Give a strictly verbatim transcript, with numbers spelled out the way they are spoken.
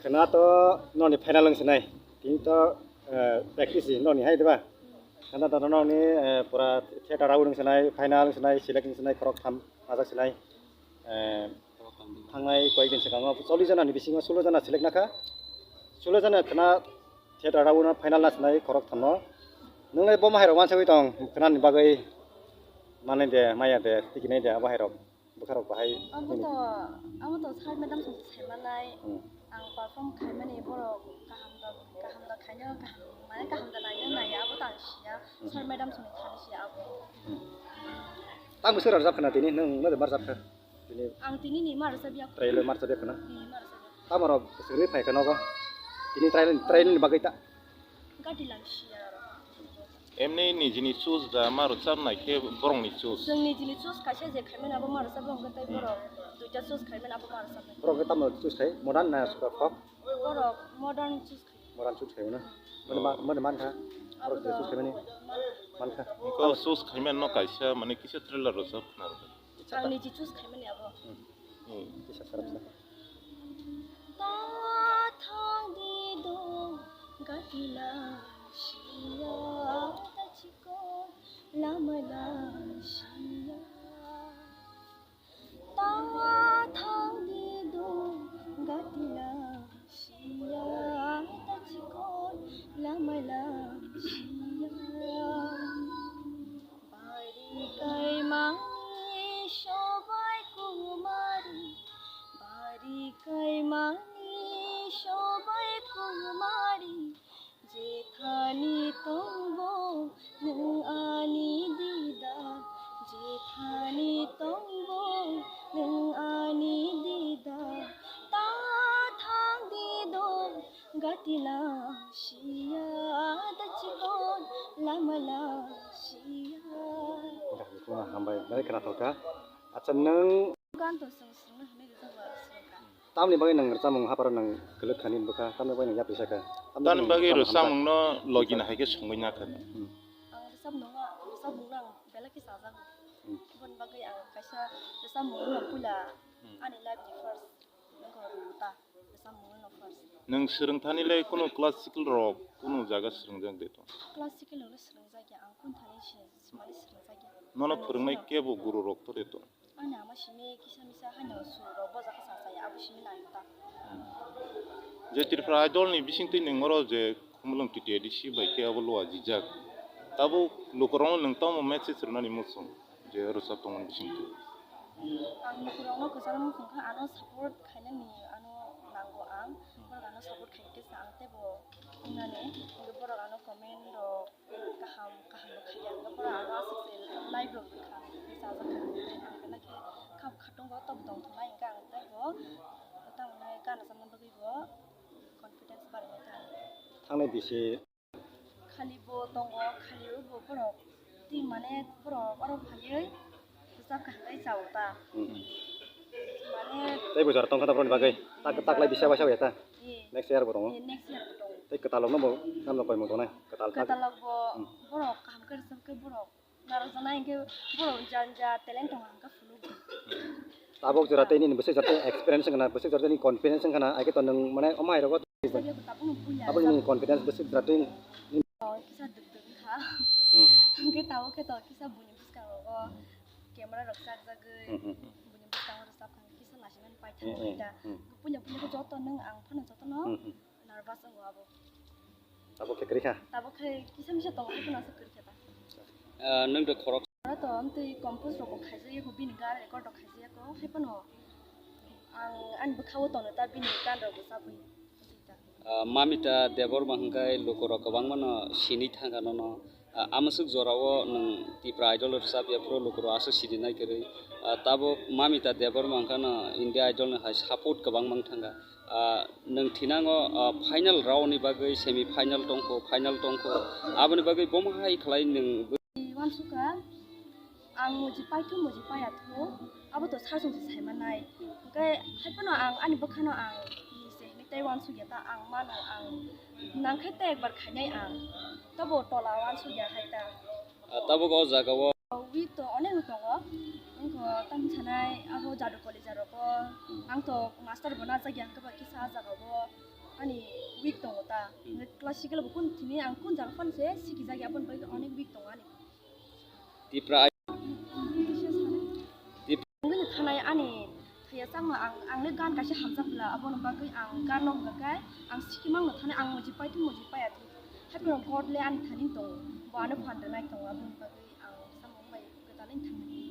Khna to noni final wng sinai. Tini to, eh, practice noni hai diba? Khna to noni, eh, pura theater round wng sinai, final wng sinai, select wng sinai, khorok tham ajak sinai. Eh, thangnai koyek din swkango chollish jana ni bisingo sullo jana select nakha. Sullo jana khna theater round final na sinai khorok thamno. Nwngle bo mahairok wansugwi tong khna ni bagwi manai de, maya de, tikinai de, abo hairok. Bwkharok bahai. Abo to, abo to sir madam song saimanai. Hmm. Ang perform khaimani borok kaham da, kaham da khaino, kaham, mane kaham da naino naiya, abo to ang siya. Hmm. Sir madam song thani siya abo. Hmm. Tamo sir rajab khna tini nwng mode mar jab kha? Tini. Ang tini ni mar jab ya. Trail mar jab ya khna? Ni mar jab ya. Tamo rok sir phai khna go. Tini trail, trail ni bagwi ta. Gati lang siya ro. Emni nijini choose da ma rwchap nai khe borokni choose. Chwng nijini choose kaisa je khaimani abo ma rwchap nai, hwnkhe tei borok duita choose khaimani abo ma rwchap nai. Borok khe tamo choose khai? Modern na sura folk? Borok modern choose khai. Modern choose khai na? Mane ma-, mane man kha? Borok je choose khaimani? Man kha. Ko choose khaimani no kaisa mane kisa trailer rwchap khna rwkha. Ang niji choose khaimani abo. Hmm. Hmm. Kisa sarap sa. Ta thang di do gatila siya ta chiko lama la siya. Ta thang di do gatila siya ta chiko lama la siya. Bari kaimani sobai kumari, bari kaimani sobai kumari, jethani tongbo nwng ani dida, jethani tongbo nwng ani dida, ta thang di do gatila siya da chikon lama la siya. Dah, itu mah hambai, balik kena toka. Acha nwng Gan to swng swrwngna hwnwi rijak ba swrwngkha. Tamni bagwi nwng rwchapmung hapharo nwng kwlwk khani bwkha, tamni bagwi nwng yapri sakha? Tamni bagwi rwchapmung no logi na hai khe swngwi nakha. Hmm. Ang rwchapmung no, rwchapmung no ang belai khe chajago. Hmm. Aboni bagwi ang kaisa rwchapmung no puila Hmm. ani life ni first nokho rwngta rwchapmung no first. Nwng swrwngthani le kunu classical rok kunu jaga swrwngjak de to? Classical rok le swrwngjak ya, ang kunu thani se, se mani swrwngjak ya. Nono phwrwngnai kebo guru rok to de to? Ani ama simi kisa misa haino sur rok boja khe sa saya, abo simi nai ta. Je Tripura Idol ni bisingtwi nwng oro je Khumulwng T T A D C bai khe abo luajijak. Tabuk lukurokno nwng tamo message rwnani muchung je rwchap tongmani bisingtwi? Ang lukurokno kwchangma muchung kha ano support khainani ano nango ang. Borok ano support khai khe sa ang teibo wngnani, borok ano comment rok kaham, kaham bo khaiya, hwnkhe borok ano aswk se live rok rwkha, chajak kha, ang belai khe kha khatung bo tok tong thungnai, hwnkhe ang teibo tamo nai gana chamani bagwi bo confidence barwi tong. Thangnai bisi. Khali bo tongo, khali bo borok twi mane borok oro phaiwi Rwchap kha hwnkhe chao ta. Hmm. Mane tei bo jora tong kha ta borokni bagwi. Tak, taklai bisa waisa ya ta? Eh. Next year bo tongo? Eh, next year bo tongo. Tei kwtalokno bo, tamno koimung tongnai? Kwtal tak? Kwtalok bo Hmm. borok kaham khe rwchap khe borok narwkjaknai hwnkhe borok jani ja talent tongo hwnkhe phunuk. Tabuk jora tei nini bwswk jora tei experience wngkha na, bwswk jora tei nini confidence wngkha na, hai khe to nwng mane omo hai rogo Tabukno buya. Abo nini confidence bwswk jora tei Oh, kisa duk duk wngkha. Hmm. Hwnkhe tabuk khe to kisa buini bwskango camera rok chakjagwi. Hmm, hmm, hmm. Buini bwskango rwchap kha kisa lachimani paithak Hmm, hmm, wngkha. Hmm. Puila puila khe joto nwng ang phano jotono Hmm, hmm. nervous wngo abo. Tabuk khe kwrwi kha? Tabuk khe kisa misa tongo, haikhe no aswk kwrwi kha ta. Ah, nwng de khorok Oro to amtwi compose rok bo khaijak yago, bini gan record rok khaijak yago, hai phano ang ani bwkha-o tono ta bini gan rok bo chabwi. Ah, Mamita Debbarma hwnkhe lukurok kwbangmano sinwi thangkha nono. Ah, amwswk jorao nwng Tipra Idol rwchap ya phuru lukurok aswk sinwi nai kwrwi. Ah, tabuk Mamita Debbarma hwnkhe no India Idol ni hai support kwbangma wng thangkha. Ah, nwng thinango, ah, final round ni bagwi semi final tongkho, final tongkho. Aboni bagwi bomo hai khlai nwng Wansukha, ang muji paithu, muji paiya thu, abo to sasong se saimanai. Hwnkhe haiphano ang ani bwkhano ang se hinwi tei wansukya ta, ang mano ang nangkhe tei ekbar khainai ang, tobo tola wansukya hai ta. Ah, tabuk o jagao Weak to onek tongo. Wngkha tamo sanai abo Jadu College rogo. Hmm. Ang to master bo najak ya, hwnkhe ba kisa ah jaga o ani weak tongo ta. Hmm. Classical bo kun tini ang kun jaga phano se sikijak ya, aboni bagwi onek weak tongo ani. Tipra ai- Tipra. Ang bini thanai ani thaya changma ang, ang le gan kaisa hamjak bla, aboni bagwi ang gan no hwnkha khe ang sikimang no thanai ang moji pai thung, moji pai ya thung. Haikhe God le ani thani tongo, bo ano phan rwnai tongo, aboni bagwi ang samung bai kwtal wng thangmani.